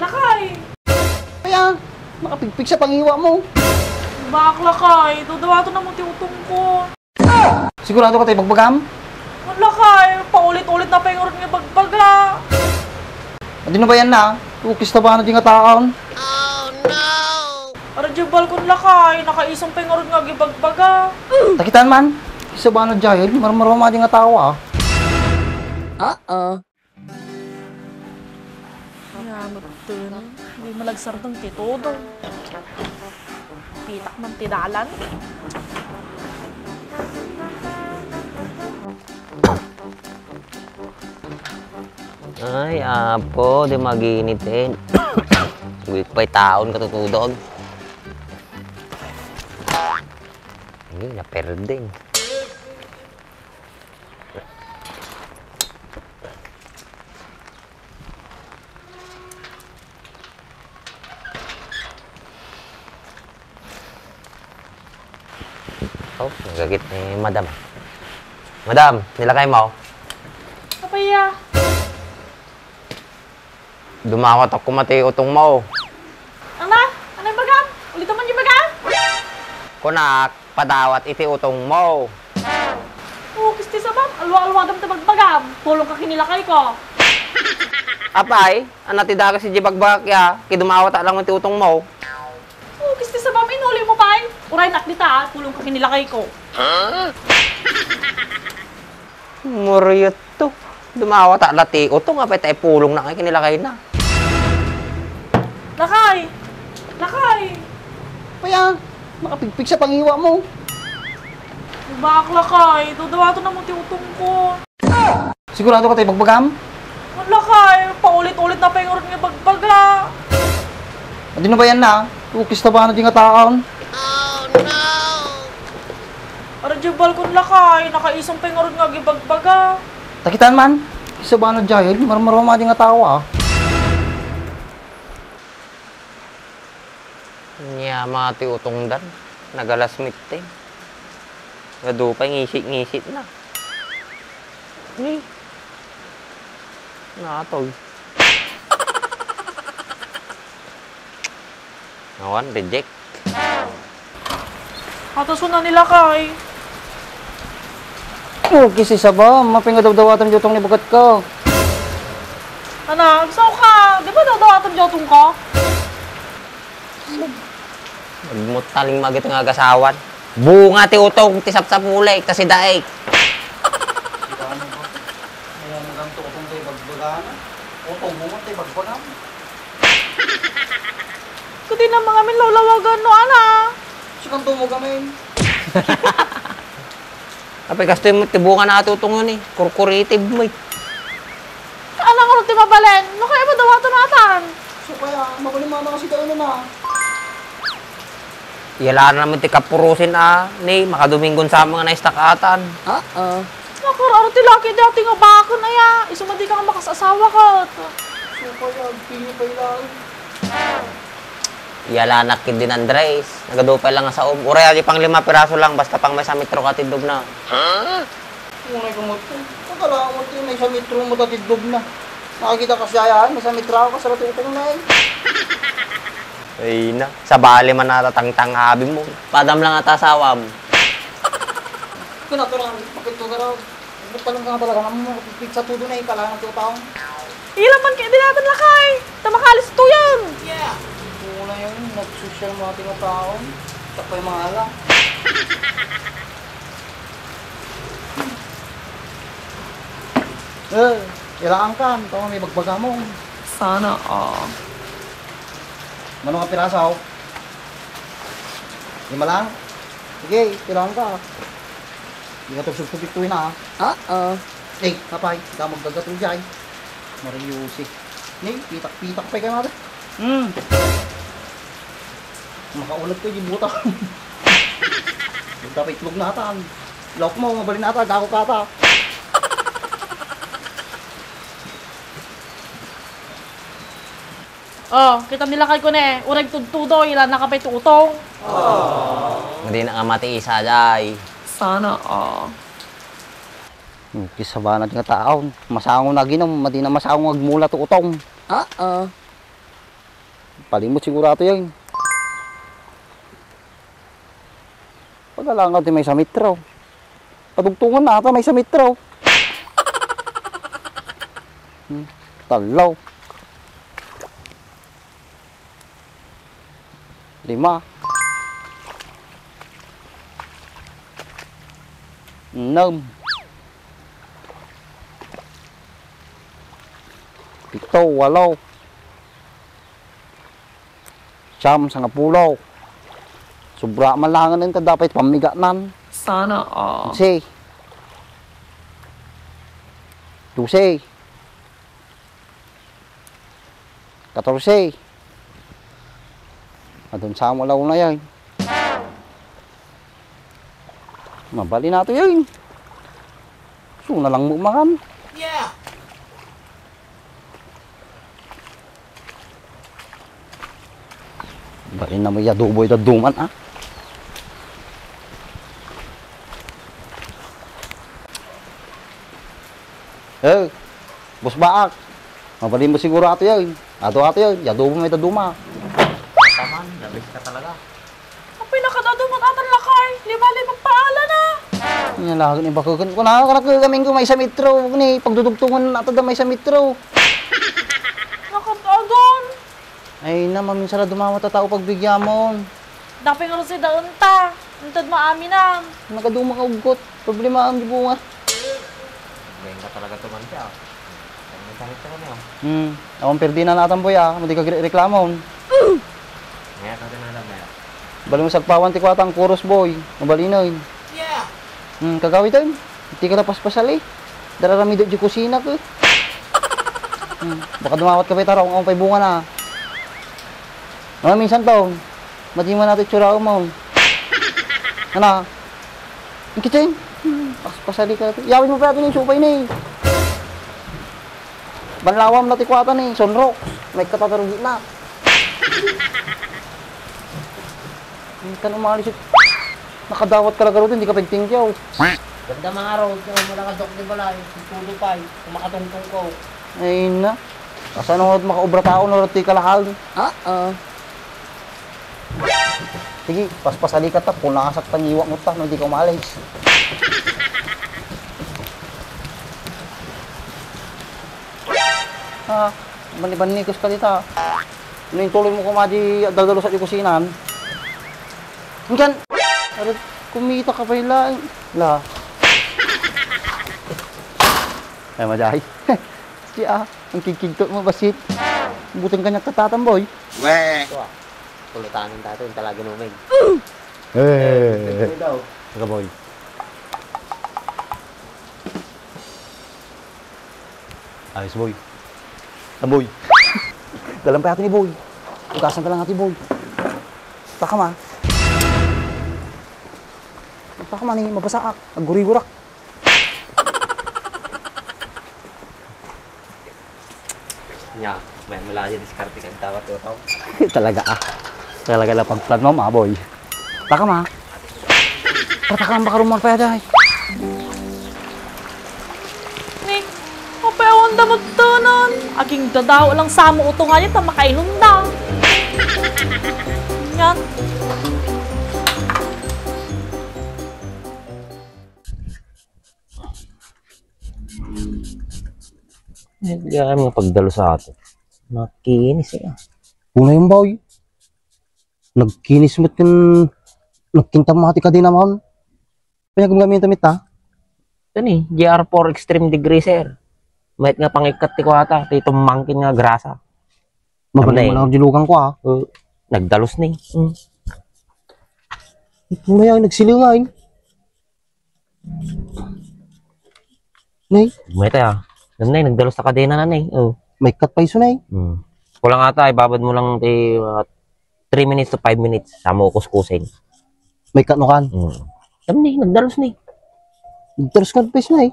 Lakay! Kaya, makapigpig sa pangiwa mo. Bak, lakay. Dudawato na mo tiutong ko. Sigurado ka tayo bagbagam? Ang lakay, paulit-ulit na pengurot nga bagbaga. Adi na ba yan na? Tukis na ba na di nga taon? Para jubal kong lakay, nakaisang pengurot nga gibagbaga. Takitan man. Isa ba na jahil? Marmarama di nga tawa. Yamot dun. Hindi malagsar ng titodo. Pitak man tinalan. Ay, apo, di mag-iinitin. Uy, pa'y taon katutudog. Ay, naperding. Oh, nagagit ni madam. Madam, nilakay mo. Kapaya. Dumakot ako mati utong mo. Ano? Ano yung bagam? Ulit naman yung bagam? Kunak, padawat iti utong mo. Kisti sabam. Alwa-alwa dam tabag bagam. Pulong ka kinilakay ko. Apay, anati daga si Jibagbak ya, kidumawat lang mati utong mo. Kisti sabam. Inuli mo pa uray nak dita. Pulong ka kinilakay ko. Muriyot to. Dumawat lati utong, apay tayo pulong na kay kinilakay na. Lakay! Lakay! Kaya, makapigpig sa pangiwa mo. Bak, lakay. Dudawato na mo tiutong ko. Sigurado ka tayo bagbagam? Ang lakay, paulit-ulit na pengurot nga bagbaga. Adi na ba yan na? Tukis na ba na di nga taon? Para jubal kong lakay, nakaisang pengurot nga gibagbaga. Takitan man. Isa ba na jahil? Marmarama di nga tawa. Niya mati utong dan, nagalasmit ting. Gadupay ngisit-ngisit na. Ni. Natoy. Nawan, reject. Ataso na nila kay. Kisi sa ba? Mapingadawdawatan di utong ni bagat ka. Anak, saan ka? Di ba dadawaton jotong ko? Magmutaling magit nga gasawan. Bunga ti utong, ti sapsap mulay, kasi daig. Ayan, ganito utong tayo bagbagana. Utong bunga tayo bagbagam. Kuti na mga min lawlawagan no, ana. Sikanto mo gamin. Apay, kasto yung tibungan na atutong yun eh. Kurkuritive mo eh. Anak ko ti mabalen. No kaya ba dawaton natan? So kaya, mabalimana kasi tayo na. Yala na naman ti kapurusin ni makadumingon sa mga naistakatan. Nakararo ti laki dati nga bakon na ya. Isumadi ka nga makasasawa ka. So kaya, pingi pa ilang. Yala nakid din Andres. Nagadupay lang nga sa uray ali pang 5 piraso lang basta pang may sa metro katidog na. Unay ka mo ito. Pagkala mo ito, may sa metro mo tatidog na. Nakakita ka siya yan, may sa metro ako, kasarap utong na eh. Ay na, sa bali man natatangtang habi mo. Padam lang at asawam. Kinatulang, pakito ka raw. Talong ka nga talaga naman mo, pizza tudo na eh, kailangan ng taong. Ilan man kayo din natin lakay. Tamakalis to yan. Una yun, nag-social mga tinataon. Tapos yung mga ala. Kailangan ka. Ito may bagbaga mo. Sana, Ano nga pirasaw? 5 lang? Sige, kailangan ka. Hindi ka tugsug-tugituin na Eh, kapay, hindi ka magdagato dyan. Mariusi. Pitak-pitak pa kayo natin. Makaulag ko yung buta. Dapat itlog natan. Lock mo, mabalin nata, gako kata. Kita nila kay ko na eh. Urag tudtudo, ilan nakapay tutong. Hindi na nga mati isa day. Sana, Kisa ba natin nga tao? Masango na ginom, madi na masango agmula to utong. Palimot sigurado yan. Pag-alangaw din may samit raw. Padugtungan na ata may samit raw. Talaw. 5. 6. 7, 8. Siyam, 10. Sobra malangan nun ka dapat pamiganan. Sana all. 11. 12. 14. Adun sa mo law na yan. Mabali na ito yan. So na lang mo makan. Yeah. Bali na may adobo ito duman ah. Bos baak. Mabali mo siguro ato yan. Ato yan. Adobo mo ito duma. Taman, labis ka talaga. Ang pinakadaduman atan lakay. 5 paala na. Yan lang ni bakugan ko na kaming ko may sa metro ni pagdudugtungan nato da may sa metro. Nakadadon. Ay na maminsan na dumawat tao pagbigyan mo. Dapat nga rin si daon ta. Untad maami na. Nakaduma ka ugot. Problema ang bunga. Ngayon ka talaga tuman siya. Nagkakit ka niya. Akong perdi na natin boy ah. Hindi ka reklamon. Ngayon ka din alam na. Bali mo sagpawan ti kwatang kuros boy. Mabalinoy. Yeah. Kagawin tayo. Hindi ka tapos pasali. Dararami doon di kusina ko. Baka dumawat ka pa taro kung pa'y bunga na. Mga minsan to. Mati mo natin tsura mo. Ano? Ang kitchen. Pasali ka natin. Yawin mo pa natin yung supay na eh. Banlawam na tikwatan eh. Sunrock. May katatarugi na. Hindi ka umalis yun. Nakadawat ka lagaro din, hindi ka pagtingkyaw. Ganda mga araw, kung wala ka doktor pala, tulo pa, kung makatungtong ko. Ay na. Asa nung makaobra tao, narati ka lahal. Sige, paspasali ka ta, kung nakasaktan iwa mo ta, hindi ka umalis. Bani-banikos ka dita. Ano yung tuloy mo kumadi daldalo sa ikusinan? Hanggang, kumita ka pa yung laing. La. Ay, maday. Siya, ang kikigtot mo basit. Butang kanya katatamboy. Weh! Ito ah, kulutanin dati yung talaga numig. Saka boy. Ayos boy. Boy. Dalam pa natin ni boy. Ugasan ka lang natin boy. Taka ma. Taka ma ni mabasaak. Aguri-gurak. Nya, may mula siya diskarte kang tawat o tao. Talaga ah. Talaga lang pagplan mo ma boy. Taka ma. Pataka baka rumor pa yaday. Ni, mapayawan damot tanan. Aging dadaw lang sa mo uto nga niya, makainom na. Yan. Hindi kaya mga pagdalo sa ato. Nakinis eh. Una yung boy. Nagkinis mo't yung nagkintamati ka din naman. Pinagamagamit tamit ha? Ito ni, GR4 Extreme Degree sir. Mahit nga pangikat ti ko ata. Ito mangkin nga grasa. Magaling mo lang dilugan ko ha. Nagdalos ni. Ito na yan, nagsilingay. Nay, Mahit ah. Nanay, nagdalos sa kadena na nay. may cut pa iso nay. Kulang ata, ibabad mo lang 3 minutes to 5 minutes. Sama ko kuskusin. May cut no kan. Alam ni, nagdalos ni. Terus cut pa iso nay.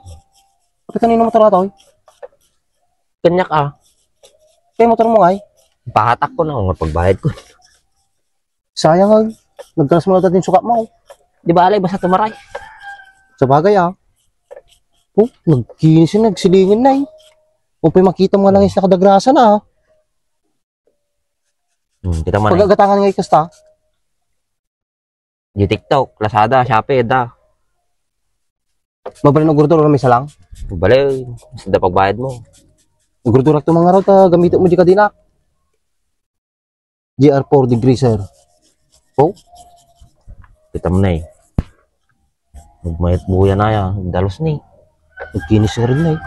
Kapag kanino motor na to? Kanyak ah. Kaya motor mo ay. Pahatak ko na kung pagbayad ko. Sayang ay. Nagkaras mo na natin sukat mo. Di ba alay, basta tumaray. Sa bagay ah. Oh, nagkinis yun, nagsilingin na eh. Kung pa makita mo lang yung nakadagrasa na ah. Kita man eh. Pagagatangan ngay kasta. Di TikTok, Lazada, Shopee, da. Mabalin og gurdura kami sa lang. Bale, basta pagbayad mo. Gurdura to mga raw ta gamiton mo di kadina. GR4 degreaser. Oh, Kita mo na eh. Magmayat buya na yan. Dalos ni. nagkinis na rin na eh.